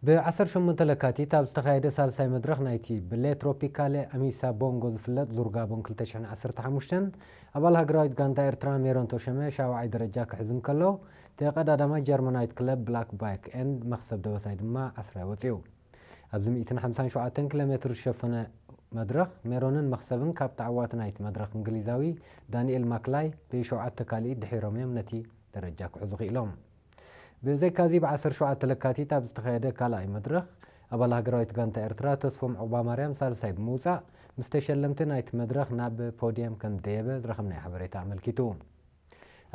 ብ ዓሰርተ ሸሞንተ ለካቲት ኣብ ዝተኻየደ ሳልሳይ መድረኽ ናይቲ ብሌ ትሮፒካሌ ኣሚሳ ቦንጎ ዝፍለጥ ዙር ጋቦን ክልተ ሽሕን ዓሰርተ ሓሙሽተን፣ ኣባል ሃገራዊት ጋንታ ኤርትራ ሜሮን ተሾመ ሻውዓይ ደረጃ ክሕዝ እንከሎ፣ ተቐዳዳማይ ጀርመናዊት ክለብ ብላክ ባይክ ኤንድ መኽሰብ ደበሳይ ድማ ዓስራይ ወጺኡ። ኣብዚ ሚእትን ሓምሳን ሸውዓተን ኪሎ ሜትር ዝሸፈነ መድረኽ፣ ሜሮንን መኽሰብን ካብ ተዓዋቲ ናይቲ መድረኽ እንግሊዛዊ ዳንኤል ማክላይ ብሸውዓተ ካልኢት ድሒሮም እዮም ነቲ ደረጃ ክሕዙ ክኢሎም። ብዘይካዚ፣ ብ ዓሰርተ ሸውዓተ ለካቲት ኣብ ዝተኻየደ ካልኣይ መድረኽ፣ ኣባል ሃገራዊት ጋንታ ኤርትራ ተስፎም ዑቕባማርያም ሳልሳይ ብምውጻእ፣ ምስ ተሸለምቲ ናይቲ መድረኽ ናብ ፖድየም ከም ዝደየበ ዝረኸብናዮ ሓበሬታ ኣመልኪቱ።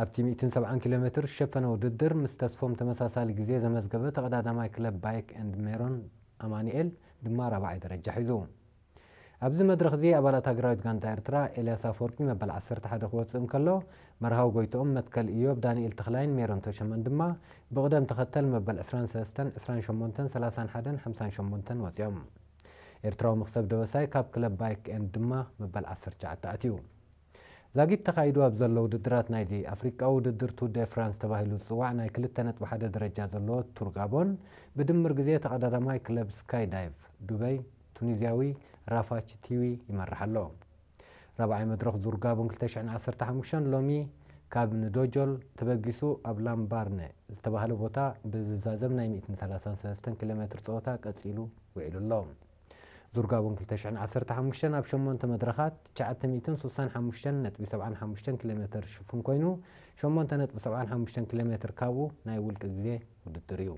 ኣብቲ ሚእትን ሰብዓን ኪሎ ሜትር ዝሸፈነ ውድድር፣ ምስ ተስፎም ተመሳሳሊ ግዜ ዘመዝገበ ተቐዳዳማይ ክለብ ባይክ ኤንድ ሜሮን ኣማኑኤል ድማ ራብዓይ ደረጃ ሒዙ። ኣብዚ መድረኽ እዚ ኣባላት ሃገራዊት ጋንታ ኤርትራ ኤልያስ ኣፈወርቂ መበል ዓሰርተ ሓደ ክወጽእ እንከሎ፣ መርሃዊ ጎይትኦም፣ መትከል ኢዮብ፣ ዳንኤል ተኽላይን ሜሮን ተሸመን ድማ ብቕደም ተኸተል መበል ዕስራን ሰለስተን፣ ዕስራን ሸሞንተን፣ ሰላሳን ሓደን፣ ሓምሳን ሸሞንተን ወጺኦም። ኤርትራዊ መኽሰብ ደበሳይ ካብ ክለብ ባይክ ኤንድ ድማ መበል ዓሰርተ ትሽዓተ ኣትዩ። ዛጊት ተኻይዱ ኣብ ዘሎ ውድድራት ናይዚ ኣፍሪቃዊ ውድድር ቱር ደ ፍራንስ ተባሂሉ ዝጽዋዕ ናይ ክልተ ነጥቢ ሓደ ደረጃ ዘለዎ ቱር ጋቦን ብድምር ግዜ ተቐዳዳማይ ክለብ ስካይ ዳይቭ ዱበይ ቱኒዝያዊ ራፋች ቲዊ ይመርሕ ኣሎ። ራብዓይ መድረኽ ዙር ጋቦን ክልተ ሽሕን ዓሰርተ ሓሙሽተን ሎሚ ካብ ንዶጆል ተበጊሱ ኣብ ላምባርነ ዝተባህለ ቦታ ብዝዛዘም ናይ ሚእትን ሰላሳን ሰለስተን ኪሎ ሜትር ጸወታ ቀጺሉ ውዒሉ ኣሎ። ዙር ጋቦን ክልተ ሽሕን ዓሰርተ ሓሙሽተን ኣብ ሸሞንተ መድረኻት ትሽዓተ ሚእትን ስሳን ሓሙሽተን ነጥቢ ሰብዓን ሓሙሽተን ኪሎ ሜትር ዝሽፍን ኮይኑ፣ ሸሞንተ ነጥቢ ሰብዓን ሓሙሽተን ኪሎ ሜትር ካብኡ ናይ ውልቂ ግዜ ውድድር እዩ።